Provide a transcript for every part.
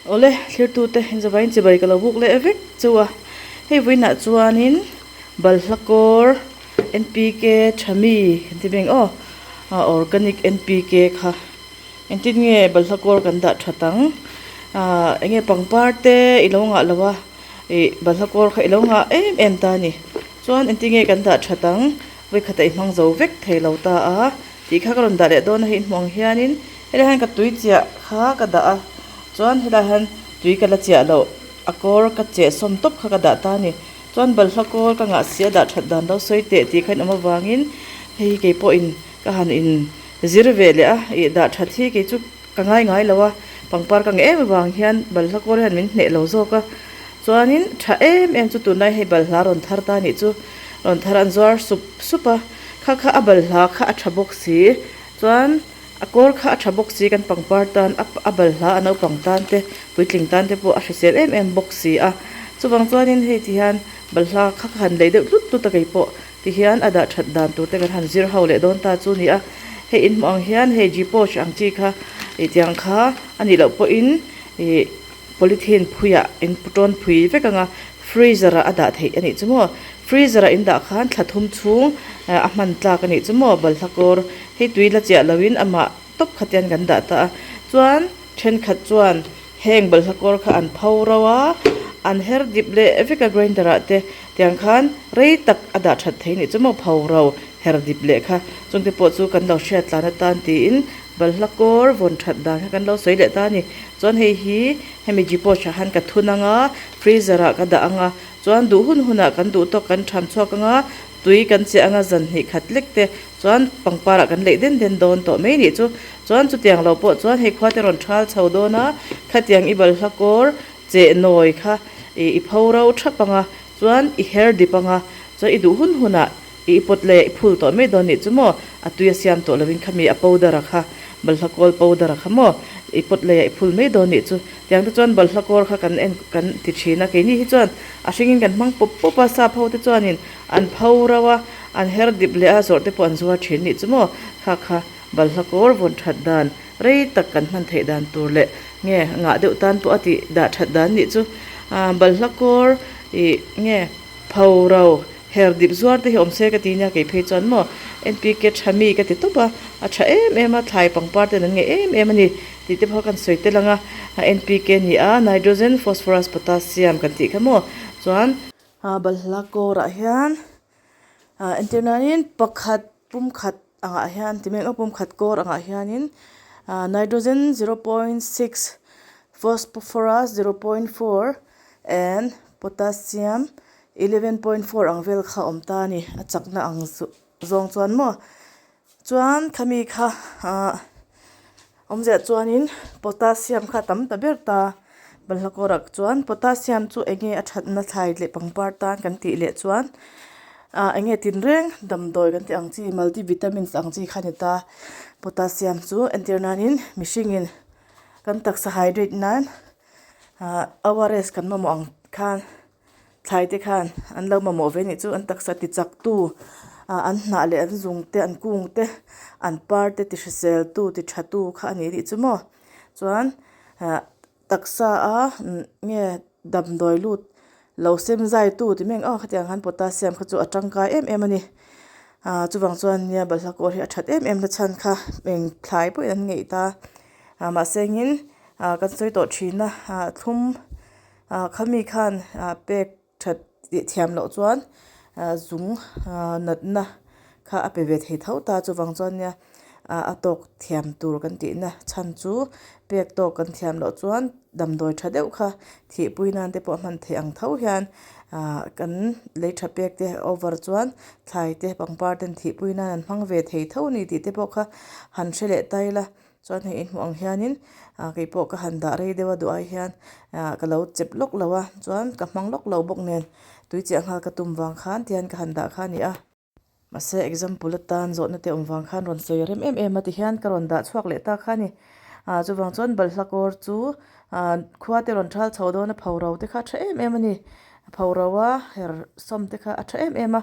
Awle, thlirtute inzavain chibai ka lo buk leh vek chu a. Hei vawiinah chuanin balhla kawr NPK tha mi kan ti beng aw, organic NPK kha engtin nge balhla kawr kan dah that ang? Ahh enge pangpar te i lo ngah lo a, ih balhla kawr kha i lo ngah em em ta a ni. Chuan engtin nge kan dah that ang? Vawikhatah i hmang zo vek thei lo ta a. Tih kha ka rawn dah leh dawn a hei inhmuh ang hianin helai hian ka tui chiah kha ka dah a chuan helai hian tui ka la chiah loh a kawr ka cheh sawm tawp kha ka dah ta a ni chuan balhla kawl ka ngah si a dah that dan lo sawi teh tih kha in awm avangin hei hi kei pawhin ka han in zir ve leh a ih dah that hi kei chu ka ngai ngai lo a pangpar ka ngah em avang hian balhla kawl hian min hneh lo zawk a chuanin tha em em chu tunlai hei balhla rawn thar ta nih chu rawn thar an zuar sup sup a. Kha kha a balhla kha a tha bawk si, chuan a kawr kha a tha bawk si kan pangpar tan a a balhla a naupang tan te puitling tan te pawh a hrisel em em bawk si a, chuvang chuanin hei ti hian balhla kha ka han lei deuh tlut tlut a kei pawh ti hian a dah that dan tur te kan han zir ho leh dawn ta chu ni a, hei inhmuh ang hian hei gposh ang chi kha ih tiang kha a nih loh pawhin ih polythene phuiah in tawn phui vek ang a freezer ah a dah theih a nih chu maw. Freezer ah in dah khan thla thum chhung a hman tlak a nih chu maw balhla kawr hei tui la chiah loin amah tawp kha tian kan dah ta a chuan thenkhat chuan heng balhla kawr kha an pho ro a an her dip leh vek a grinder ah te tiang khan rei tak a dah that thei nih chu maw pho ro her dip leh kha chungte pawh chu kan lo hriat tlan atan tiin balhla kawr vawn that dan kha kan lo sawi leh ta a ni chuan hei hi hemi gposh ah han ka thun ang a freezer ah ka dah ang a. Chuan duh hun hunah kan duh tawk kan tham chhuak anga tui kan che anga zan hnih khat lek te chuan pangpar ah kan leih den den dawn tawh mai nih chu. Chuan chutiang lo pawh chuan hei khua te rawn thal chho dawn a, khatiang i balhla kawr cheh nawi kha ih i pho ro thap anga chuan i her dip anga chuan i duh hun hunah ih i pawt leh i phul tawh mai dawn nih chu maw a tui a siam tawh lovin khami a powder a kha balhla kawl powder a kha maw i pawt leh i phul mai dawn nih chu. Tiang te chuan balhla kawr kha kan en kan ti thin a, keini hi chuan a hringin kan hmang pawp pawp a, sap ho te chuanin an pho rauh a, an her dip leh a, zawrh te pawh an zuar thin nih chu maw? Kha kha balhla kawr vawn that dan rei tak kan hman theih dan tur leh nge ngah deuh tan pawh a tih dah that dan nih chu. Aaa balhla kawr ih nge pho rau her dip zuar te hi awm se ka ti nia kei phei chuan maw NPK tha mi ka ti tawp a, a tha em em a, thlai pangpar ten an ngeih em em a ni. Tih te pawh kan sawi tel ang a, NPK a ni a, nitrogen, phosphorus, potassium kan tih kha maw chuan balhla kawrah hian entir nain pakhat pumkhat angah hian ti mai ang aw pumkhat kawr angah hianin nitrogen 0.6 phosphorus 0.4 and potassium 11.4 ang vel kha a awm ta a ni a chakna ang zawng chuan maw. Chuan khami kha ahh awmzia chuanin potassium kha a tam ta ber ta balhla kawrah chuan potassium chu eng nge a thatna thlai leh pangpar tan kan tih leh chuan ah eng nge tinreng damdawi kan tih ang chi multivitamins ang chi kha a ni ta potassium chu entir nanin mihringin kan taksa hydrate nan ah ORS kan mamawh ang khan. Thlai te khan an lo mamawh ve nih chu an taksa ti chak tu ah an hnah leh an zung te an kung te an par te ti hrisel tu ti tha tu kha a ni tih chu maw chuan ah taksa a nge damdawi lut lo sem zai tu ti mai ang aw khatiang khan potassium kha chu a tangkai em em a ni ah chuvang chuan nia balhla kawr hi a that em em na chhan kha eng thlai pawhin an ngeih ta ah mahse engin ah kan sawi tawh thin a ah thlum. Ah khami khan ah pek that tih thiam loh chuan ah zung ah natna kha a pe ve thei tho ta chuvang chuan nia ah a tawk thiam tur kan tihna chhan chu pek tawk kan thiam loh chuan damdawi tha deuh kha thihpui nan te pawh a hman theih ang tho hian ah kan lei tha pek te over chuan thlai te pangpar ten thihpui nan an hmang ve thei tho a ni tih te pawh kha han hre leh ta ila. Chuan hei inhmuh ang hianin ah kei pawh ka han dah rei deuh a duh ai hian ah ka lo chep lawk lo a chuan ka hmang lawk lo bawk nen tui chiah nghal ka tum vang khan tihian ka han dah kha a ni a. Mahse example atan zawhna te awm vang khan rawn sawi rem em em a tihian ka rawn dah chhuak leh ta kha a ni. Ah chuvang chuan balhla kawr chu ah khua te rawn thal chho dawn a pho ro te kha a tha em em a ni. A pho ro a her sawm te kha a tha em em a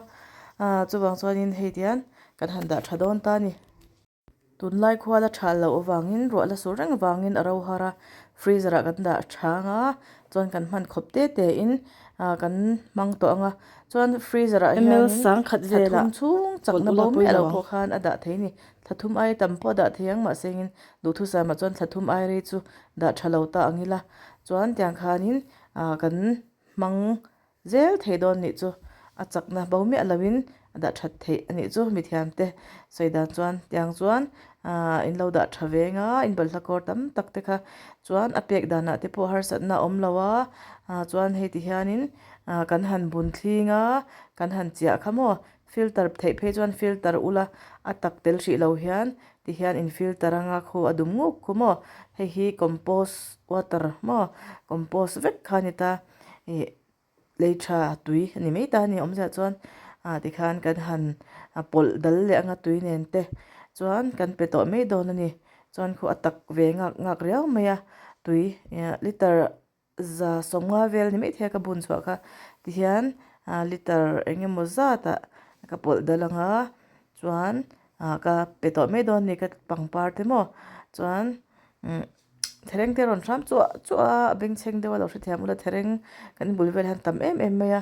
ah chuvang chuanin hei tihian kan han dah tha dawn ta a ni. Tunlai khual a tha loh avangin ruah la sur reng avangin a ro har a. Freezer ah kan dah tha anga chuan kan hman khawp te te in ah kan hmang tawh anga chuan freezer ah hianin thla thum chhung chakna bo miah loh pawh khan a dah thei a ni. Thla thum ai tam pawh a dah thei ang mahse engin duhthusam ah chuan thla thum ai rei chu dah tha lo ta ang ila chuan tiang khanin ah kan hmang zel thei dawn nih chu a chakna bo miah loin a dah that theih a nih chu mithiam te sawi dan chuan tiang chuan ahh in lo dah tha veng a in balhla kawr tam tak te kha chuan a pek danah te pawh harsatna a awm lo a ah chuan hei ti hianin ah kan han bun thling a kan han chiah kha maw filter theih phei chuan filter ula a tak tel hrih lo hian ti hian in filter anga khu a dum nguk khu maw hei hi compost water maw compost vek kha a ni ta. Ih lei tha tui a ni mai ta a ni awmzia chuan ah tikhan kan han pawlh dal leh anga tui nen te chuan kan pe tawh mai dawn a ni chuan khu a tak ve ngak ngak riau mai a tui liter za sawmnga vel ni maithei a ka bun chhuah kha tihian ah liter eng emaw zat ah ka pawlh dal anga chuan ah ka pe tawh mai dawn a ni ka pangpar te maw chuan umm. Thereng te a rawn hram chuah chuah a a bengchheng deuh a lo hrethiam ula thereng kan bul vel hian tam em em mai a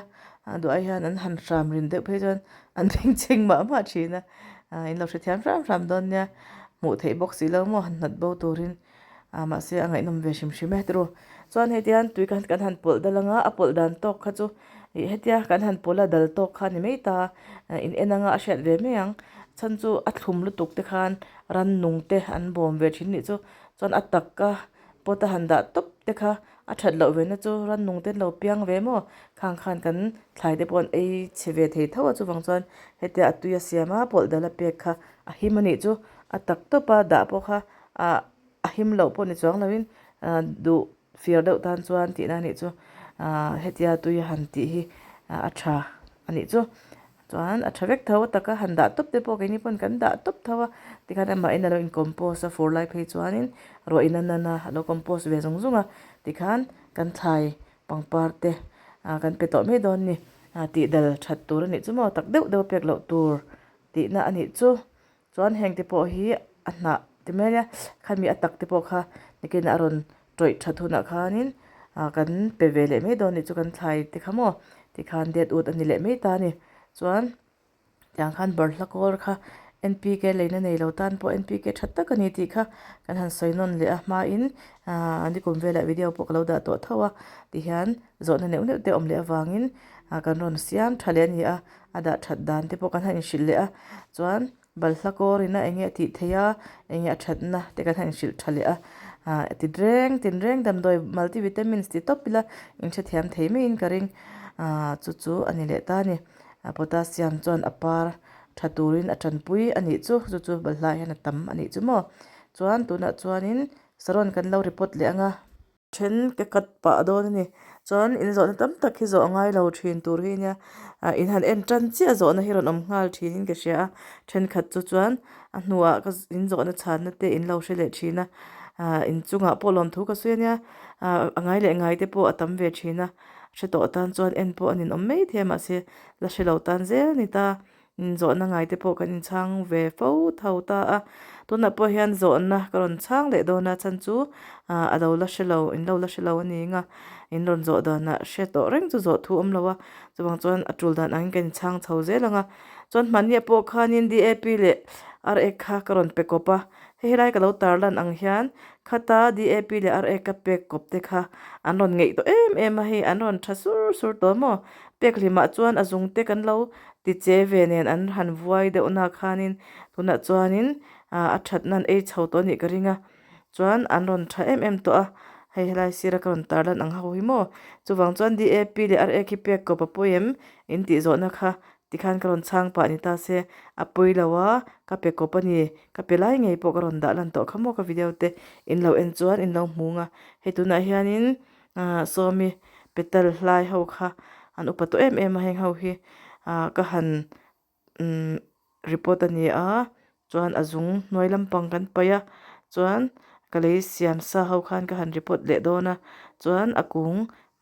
a duh ai hian an han hram rin deuh phei chuan an bengchheng mah mah thin a ah in lo hrethiam hram hram dawn nia hmuh theih bawk si lo maw han hnawt bo turin ah mahse a ngaihnawm ve hrim hrim e tiraw chuan hei tihian tui khan kan han pawlh dal anga a pawlh dan tawk kha chu ih hetia kan han pawlh a dal tawk kha a ni mai ta in en anga a hriat ve mai ang chhan chu a thlum lutuk te khan rannung te an bawm ve thin nih chu. Chuan a taka pot a han dah tawp te kha a that loh ve na chu rannung te an lo piang ve maw khang khan kan thlai te pawh an ei chhe ve thei tho a chuvang chuan hetia a tui a siam a pawlh dal a pek kha a him a nih chu a tak tawp a dah pawh kha ah a him loh pawh ni chuang lovin ah duh fir deuh tan chuan tihna a nih chu ah hetia tui a han tih hi a tha a nih chu. Chuan a tha vek tho a taka han dah tawp te pawh keini pawn kan dah tawp tho a tikhan amahin a lo in compost a fur lai phei chuanin ruah in a nan a a lo compost ve zung zung a tikhan kan thlai pangpar te ah kan pe tawh mai dawn a ni ah tih dal that tur a nih chu maw tak deuh deuh a pek loh tur tihna a nih chu. Chuan heng te pawh hi a hnah ti mai ania khami a tak te pawh kha nikin a rawn tawih that hunah khanin ah kan pe ve leh mai dawn anih chu kan thlai te kha maw tikhan det ut a ni leh mai ta a ni chuan tiang khan barhla kawl kha N P K leina nei lo tan pawh N P K tha tak a ni tih kha kan han sawi nawn leh a hmain ah nikum velah video pawh ka lo dah tawh tho a tihian zawhna neuh neuh te awm leh avangin ah kan rawn siam tha leh a ni a. A dah that dan te pawh kan han inhrilh leh a chuan balhla kawr ina eng nge a tih theih a eng nge a thatna te kan han inhrilh tha leh a ah ti reng tin reng damdawi multi vitamins ti tawp ila inhrethiam thei maiin ka ring ah chu chu a ni leh ta a ni potassium chuan a par tha turin a tanpui a nih chu chu chu balhla ah hian a tam a nih chu maw chuan tunah chuanin saron kan lo report leh ang a. Then ka cut pah dawn a ni. Chuan in zawhna tam tak hi zawh a ngai lo thin tur hi nia. Ah in han en tan chiah zawhna hi rawn awm nghal thin in ka hria a. Thenkhat chu chuan a hnuah ka in zawhna chhanna te in lo hre leh thin a. Ah in chungah pawh lawmthu ka sawi a nia. Ah a ngai leh ngai te pawh a tam ve thin a. Hre tawh tan chuan en pawh a ninawm mai thei a mahse la hre lo tan zel a ni ta. Zawhna ngai te pawh kan inchhang ve fo tho ta a, tunah pawh hian zawhna ka rawn chhang leh dawn a chhan chu ah a lo la hre lo in lo la hre lo a ni ang a in rawn zawh danah hre tawh reng chu zawh thu awm lo a chuvang chuan a tul dan angin ka inchhang chho zel ang a chuan hmanni pawh khanin D A P leh R ek kha ka rawn pe kawp a hei helai ka lo tarlan ang hian khata D A P leh R ek ka pek kawp te kha an rawn ngeih tawh em em a hei an rawn tha sur sur tawh maw pek hlimah chuan a zung te kan lo Ti che ve nen an han vuai deuh na khanin tunah chuanin ah a thatna an ei chho tawh a nih ka ring a chuan an rawn tha em em tawh a hei helai sira ka rawn tar lan ang ho hi maw chuvang chuan D A P leh R A khi pek kawp a pawi em in tih zawhna kha tikhan ka rawn chhang pah ni ta se a pawi lo a ka pe kawp a ni ka pe lai ngei pawh ka rawn dah lan tawh kha maw ka video te in lo en chuan in lo hmu ang a hei tunah hianin. Ahh sawmi petal hlai ho kha an upa tawh em em a heng ho hi ahh ka han umm report a ni a chuan a zung hnuai lampang kan paih a chuan ka lei siam sa ho khan ka han report leh dawn a chuan a kung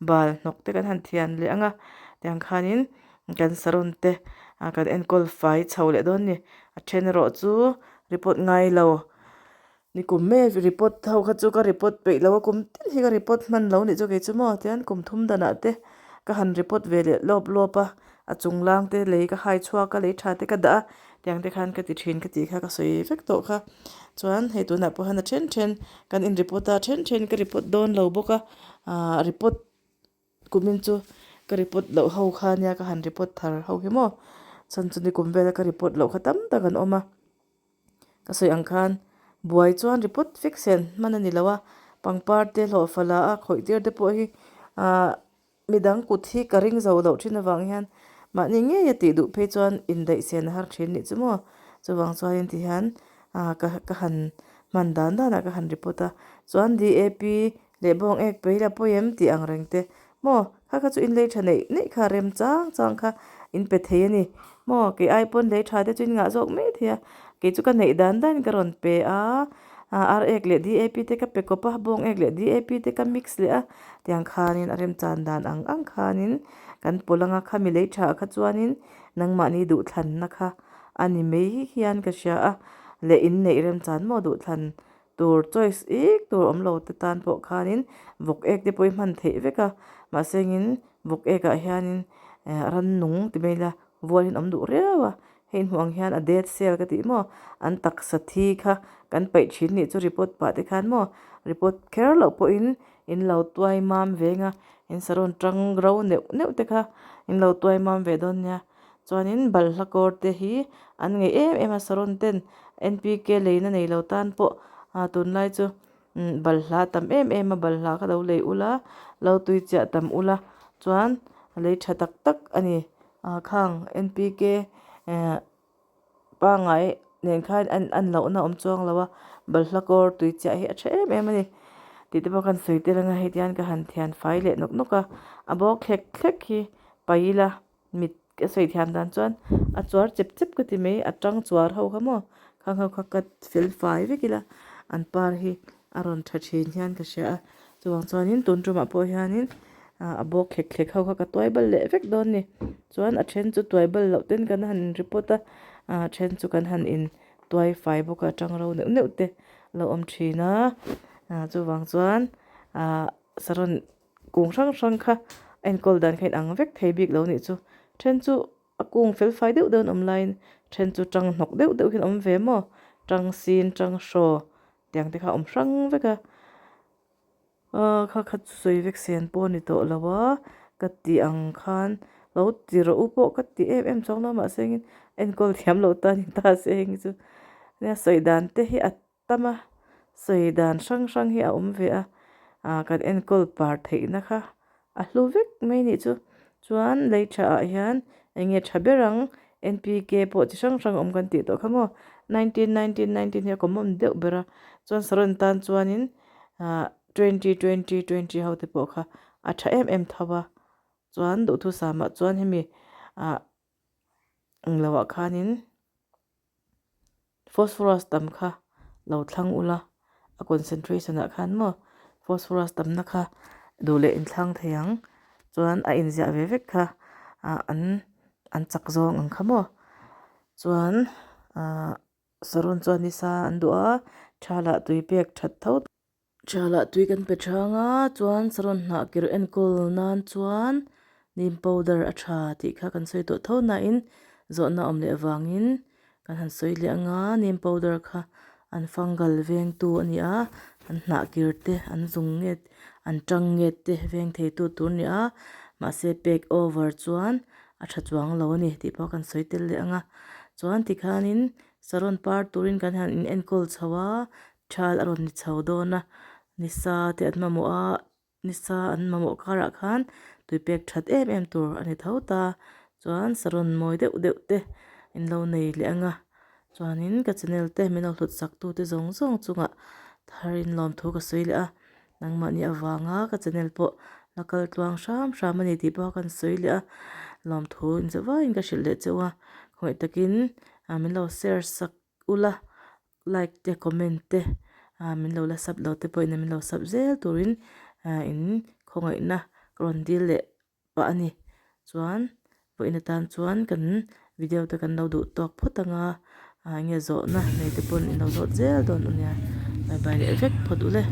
bal hnawk te kan han thian leh ang a tiang khanin kan saron te ah kan enkawl fai chho leh dawn a ni a then erawh chu report ngai lo. Ni kum mai a report ho kha chu ka report peih lo a kum tin hi ka report hman lo nih chu kei chu maw tihian kum thum danah te ka han report ve leh lawp lawp a a chung lang te lei ka hai chhuak a lei tha te ka dah a tiang te khan ka ti thin ka tih kha ka sawi vek tawh kha chuan hei tunah pawh hian a then then kan in report a a then then ka report dawn lo bawk a ahh report kumin chu ka report loh ho kha nia ka han report thar ho hi maw chhan chu ni kum vela ka report loh kha tam tak an awm a ka sawi ang khan buai chuan report fix hian hman a ni lo a pangpar te hlawhfa la a khawih tir te pawh hi ahh midang kut hi ka ring zo loh thin avang hian mahni ngei a tih duh phei chuan indaih sen a har thin nih chu maw chuvang chuanin tihian ah ka ka han hman dan danah ka han report a chuan D A P leh bawng ek pei la pawi em tih ang reng te maw kha kha chu in lei tha neih neih kha rem chang chang kha in pe thei a ni maw kei ai pawn lei tha te chu in ngah zawk mai thei a kei chu ka neih dan dan in ka rawn pe a ah ar ek leh D A P te ka pe kawp a bawng ek leh D A P te ka mix leh a tiang khanin a remchan dan ang ang khanin kan pawlh anga khami lei tha kha chuanin nangmahni duhthlanna kha a ni mai hian ka hria a leh inneih remchan maw duhthlan tur choice ik tur awm lo te tan pawh khanin vawk ek te pawh hi hman theih vek a mahse engin vawk ek ah hianin eh rannung ti mai ila vual hi an awm duh riau a hei hmuh ang hian a dead cell ka tih maw an taksa thi kha kan paih thin nih chu report pah te khan maw report kher loh pawhin in lo tuai mam ve anga in sarawn tang ro neuh neuh te kha in lo tuai mam ve dawn nia. Chuanin balhla kawr te hi an ngeih em em a saron ten N P K leina nei lo tan pawh ah tunlai chu balhla a tam em em a balhla kha lo lei ula lo tui chiah tam ula chuan a lei tha tak tak a ni ah khang N P K eh pangngai nen khan a an lohna a awm chuang lo a balhla kawr tui chiah hi a tha em em a ni tih te pawh ka han sawi tel anga hei tihian ka han thian fai leh nawk nawk a a bawk thlek thlek hi paih ila. Mit ka sawi thiam dan chuan a chuar chep chep ka ti mai a tang chuar ho kha maw khang ho kha cut fel fai vek ila an par hi a rawn tha thin hian ka hria a chuvang chuanin tun tumah pawh hianin ah a bawk thlek thlek ho kha ka tuai bal leh vek dawn a ni chuan a then chu tuai bal loh ten kan han in report a ah a then chu kan han in tuai fai bawk a a tang ro neuh neuh te a lo awm thin a ah chuvang chuan ah saron. Kung hrang hrang kha a enkawl dan kha inang vek thei bik lo nih chu. Then chu a kung fel fai deuh deuh an awm laiin then chu tang hnawk deuh deuh hian a awm ve maw? Tang sin, tang hraw tiang te kha a awm hrang vek a. Aaa kha kha chu sawi vek sen pawh a ni tawh lo a, ka ti ang khan lo ti rawh u pawh ka ti em em chuang lo mahse engin enkawl thiam lo ta ni ta se heng hi chu nia sawi dan te hi a tam a, sawi dan hrang hrang hi a awm ve a, ah kan enkawl par theihna kha a hlu vek mai nih chu. Chuan lei tha ah hian eng nge tha ber ang N P K pawh chi hrang hrang a awm kan tih tawh kha maw 19 19 19 hi a common deuh ber a, chuan saron tan chuanin ah 20 20 20 ho te pawh kha a tha em em tho a, chuan duhthusam ah chuan hemi ah englo ah khanin. Phosphorus tam kha lo thlang ula a concentration ah khan maw phosphorus tamna kha duh leh inthlang thei ang chuan a inziah ve vek kha ah an an chak zawng ang kha maw chuan ah saron chuan nisa an duh a tha lah tui pek that tho. Thalah tui kan pe chang a chuan saron hnah kir enkawl nan chuan neem powder a tha tih kha kan sawi tawh tho nain zawhna awm leh avangin kan han sawi leh ang a neem powder kha an fungal vengtu a ni a an hnah kir te an zung nge an tang nge te veng thei tu tur a ni a mahse pek over chuan a tha chuang lo a ni tih pawh kan sawi tel leh ang a chuan tikhanin saron par turin kan han in enkawl chho a. Thal a rawn ni chho dawn a, nisa te an mamawh a, nisa an mamawh karah khan tui pek that em em tur a ni tho ta, chuan saron mawi deuh deuh te in lo nei leh ang a, chuanin ka channel te min lo hlut sak tu te zawng zawng chungah thar in lawmthu ka sawi leh a, nangmahni avanga ka channel pawh la kal tluang hram hram a ni tih pawh ka han sawi leh a, lawmthu inzavaiin ka hrilh leh cheu a, khawngaih takin min lo share sak ula. Like te comment te ah min lo la sub lo te pawhin min lo sub zel turin ah in khawngaihna ka rawn dil leh pah a ni. Chuan vawiin atan chuan kan video te kan lo duh tawk phawt ang a ah enge zawhna nei te pawn in lo zawt zel dawn a nia. Bye bye leh vek phawt u le.